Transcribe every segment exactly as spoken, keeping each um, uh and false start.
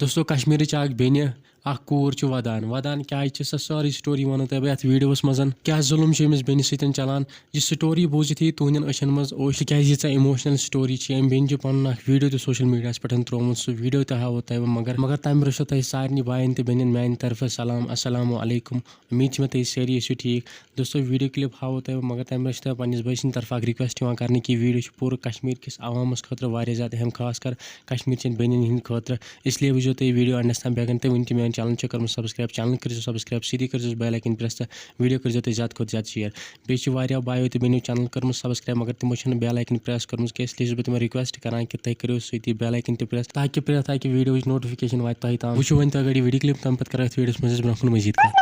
دوستو، کشمیرٕچ اکھ بیٚنہِ، اکھ کوٗر چھِ ودان۔ ودان کیازِ چھِ، سۄ سٲرٕے story ونو تۄہہِ بہٕ یتھ videoس منٛز۔ کیٛاہ ظُلم چھُ أمِس بیٚنہِ سۭتۍ چلان، یہِ story بوٗزِتھ یی تُہنٛدٮ۪ن أچھن منٛز اوٚش، تِکیازِ ییٖژاہ emotional story چھِ۔ أمۍ بیٚنہِ چھُ پنُن اکھ video تہِ social mediaہس پٮ۪ٹھ ترٛوومُت، سُہ video تہِ ہاوو تۄہہِ بہٕ، مگر، مگر تمہِ برٛونٛہہ چھُ تۄہہِ سارنٕے باین تہٕ بیٚنٮ۪ن میانہِ طرفہٕ سلام، السلام علیکم۔ امید چھِ مےٚ تُہۍ سٲری ٲسِو ٹھیٖک۔ دوستو، video clip ہاوو تۄہہِ بہٕ، مگر تمہِ برٛونٛہہ چھِ تۄہہِ پننِس بٲے سٕنٛدِ طرفہٕ اکھ request یِوان کرنہٕ کہِ video چھُ پوٗرٕ کشمیر کِس عوامس خٲطرٕ واریاہ زیادٕ اہم، خاص کر کشمیر چٮ۪ن بیٚنٮ۪ن ہٕنٛدِ خٲطرٕ۔ اس لیے وٕچھزیو تُہۍ video endس تام۔ بیٚیہِ اگر نہٕ تۄہہِ وٕنہِ تہِ میون channel چھُ کٔرمٕژ subscribe، channel کٔرزیو subscribe، سۭتی کٔرزیو bell icon press تہٕ video کٔرزیو تُہۍ زیادٕ کھۄتہٕ زیادٕ share۔ بیٚیہِ چھِ واریاہ بایو تہٕ بیٚنیو channel کٔرمٕژ subscribe، مگر تِمو چھِنہٕ bell icon press کٔرمٕژ کینٛہہ، اس لیے چھُس بہٕ تِمن request کران کہِ تُہۍ کٔرِو سۭتی bell icon تہِ press، تاکہِ پرٛٮ۪تھ اکہِ videoٕچ notification واتہِ تۄہہِ تام۔ وٕچھِو وۄنۍ تۄہہِ گۄڈٕ یہِ video clip، تَمہِ پتہٕ کرو أتھۍ videoس منٛز أسۍ برٛونٛہہ کُن مزید کتھ۔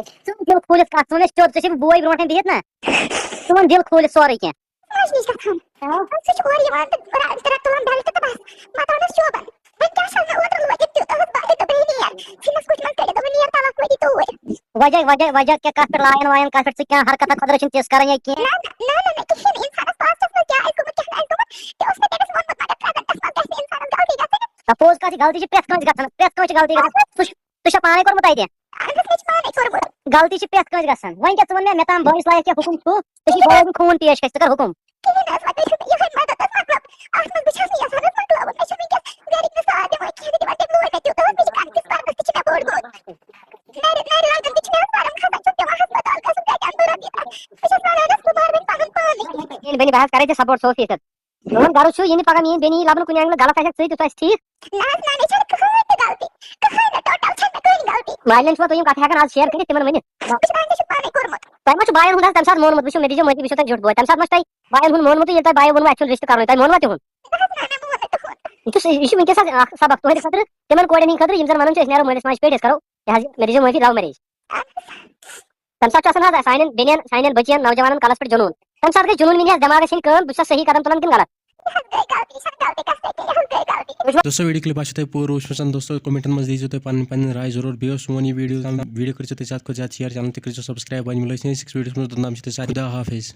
ژٕ وَن دِل کھوٗلِتھ کَتھ، ژٕ وَن اَسہِ سیوٚد، ژےٚ چھُے بوے برونٛٹھَے بِہِتھ نا، ژٕ وَن دِل کھوٗلِتھ سورُے کینٛہہ۔ ماجہِ نِش گژھان۔ سُہ چھُ اورٕ یِوان تہٕ را-، ترٛےٚ تُلان belt تہٕ بَس، مَتانَس شوبان۔ وۄنۍ کیٛاہ چھَس مےٚ اوترٕ لٲگِتھ تیوٗت؟ ٲس بَہہِ دوٚپُن، "یہِ نیر، ژھٕنِس کُٹھِ منٛز کٔڑِتھ دوٚپُن، نیر تَلَس وٲتی توٗرۍ۔" وجہ، وجہ، وجہ کیٛاہ، کَتھ پٮ۪ٹھ لایَن وایَن، کَتھ پٮ۪ٹھ ژٕ کینٛہہ حرکتہ خۄدرٕ چھِنہٕ تِژھ کَران یا کینٛہہ؟ نہ، نہ، نہ، نہ، نہ، کِہیٖنۍ۔ اِنسانَس pastَس منٛز کیٛاہ آسہِ گوٚمُت، کیٛاہ نہٕ آسہِ گوٚمُت، تہِ اوس مےٚ تٔمِس ووٚنمُت، مگر presentَس منٛز گژھِ نہٕ اِنسانَس غلطی گژھٕنۍ۔ Suppose کَتھ چھِ، غلطی چھِ پرٛٮ۪تھ کٲنٛسہِ گژھان، پرٛٮ۪تھ کٲنٛسہِ چھِ غلطی گژھان۔ سُہ چھُ، ژےٚ چھا پانے کوٚرمُت اتہِ؟ اہن حظ، مےٚ چھِ پانے کوٚرمُت۔ غلطی چھِ پرٛٮ۪تھ کٲنٛسہِ گژھان۔ وۄنۍ کیٛاہ، ژٕ وَن مےٚ، مےٚ تام بٲیِس لایق کیٛاہ حُکُم چھُ؟ ژےٚ چھُے بٲے ہُنٛد خوٗن پیش کَرِ، ژٕ کَر حُکُم۔ کِہیٖنۍ نہٕ حظ، وۄنۍ چھُ یِہوٚے مَدَد حظ مطلب۔ اَتھ منٛز بہٕ چھَس نہٕ یَژھان حظ مۄکلاوُن۔ مےٚ چھُنہٕ وٕنۍکٮ۪س گَرِکۍ نہٕ ساتھ دِوان کِہیٖنۍ، تِمَن تہِ بوے مےٚ تیوٗت حظ، مےٚ چھِ کَرٕنۍ تِژھ پَرنَس تہِ چھِ مےٚ بوٚڑ بوٚڑ۔ نَرِ، نَرِ لَگَن تہِ چھِ مےٚ حظ پَرُن کھَسان، چھُم پٮ۪وان ہَسپَتال گژھُن، کَتہِ اَنہٕ بہٕ رۄپیہِ؟ بہٕ چھَس وَنان حظ، بہٕ بَرٕ وۄنۍ پَنُن پانَے۔ میٛٲنۍ بیٚنہِ، بہٕ حظ کَرَے ژےٚ support سو فیٖصد۔ میون غرض چھُ، یہِ نہٕ پگاہ میٲنۍ بیٚنہِ یی لبنہٕ کُنہِ angle، غلط آسٮ۪کھ ژٕے تہِ، سُہ آسہِ ٹھیٖک۔ نہ حظ، نہ، مےٚ چھَنہٕ کٕہٕنۍ تہِ غلطی، کٕہٕنۍ نہٕ، total چھَنہٕ مےٚ کٕہٕنۍ غلطی۔ مالٮ۪ن چھُوا تُہۍ یِم کَتھٕ ہٮ۪کان آز share کٔرِتھ تِمن ؤنِتھ؟ بہٕ چھُس پانہٕ تہِ چھُس پانَے کوٚرمُت۔ تۄہہِ ما چھُ باین ہُنٛد آز تَمہِ ساتہٕ مونمُت؟ وٕچھِو، مےٚ دیٖزیو معٲفی، بہٕ چھُسو تۄہہِ زیُٹھ بوے۔ تَمہِ ساتہٕ ما چھُ تۄہہِ باین ہُنٛد مونمُت، ییٚلہِ تۄہہِ بایو ووٚنوُ اَسہِ چھُنہٕ رِشتہٕ کَرُن، تۄہہِ مونوا تِہُنٛد؟ نہ حظ، نہ، مےٚ مون نہٕ تِہُنٛد۔ یہِ چھُ، یہِ چھُ وٕنکیٚس حظ اَکھ سبق تُہٕنٛدِ خٲطرٕ، تِمن کورٮ۪ن ہٕنٛدِ خٲطرٕ، یِم زَن وَنان چھِ، أسۍ نیرو مٲلِس ماجہِ پٮ۪ٹھ، أسۍ کَرو، یہِ حظ، مےٚ دیٖزیو معٲفی، love marriage۔ اَہَن حظ۔ تَمہِ ساتہٕ چھُ آسان حظ سانٮ۪ن بیٚنٮ۪ن، سانٮ۪ن بٔچِیَن، نوجوانَن کَلَس پٮ۪ٹھ جُنوٗن۔ تَمہِ ساتہٕ گٔے جُنوٗن میٛٲنِس دٮ۪ماغَس ہِنٛدۍ کٲم، بہٕ چھُسا صحیح قدم تُلان کِنہٕ غلط؟ یہِ حظ گٔے غلطی، یہِ چھَنہٕ غلطی کَتھ سۭتۍ، یہِ حظ گٔے غلطی۔ دوستو، video clip آسیو تۄہہِ پوٗرٕ وٕچھمٕژ، دوستو، commentن منٛز دیٖزیو تُہۍ پَنٕنۍ، پَنٕنۍ راے ضروٗر۔ بیٚیہِ اوس سون یہِ video، video کٔرۍزیو تُہۍ زیادٕ کھۄتہٕ زیادٕ share، channel تہِ کٔرۍزیو subscribe۔ وۄنۍ مِلو أسۍ next videoس منٛز، توٚتام چھِ تۄہہِ سارنٕے خدا حافظ۔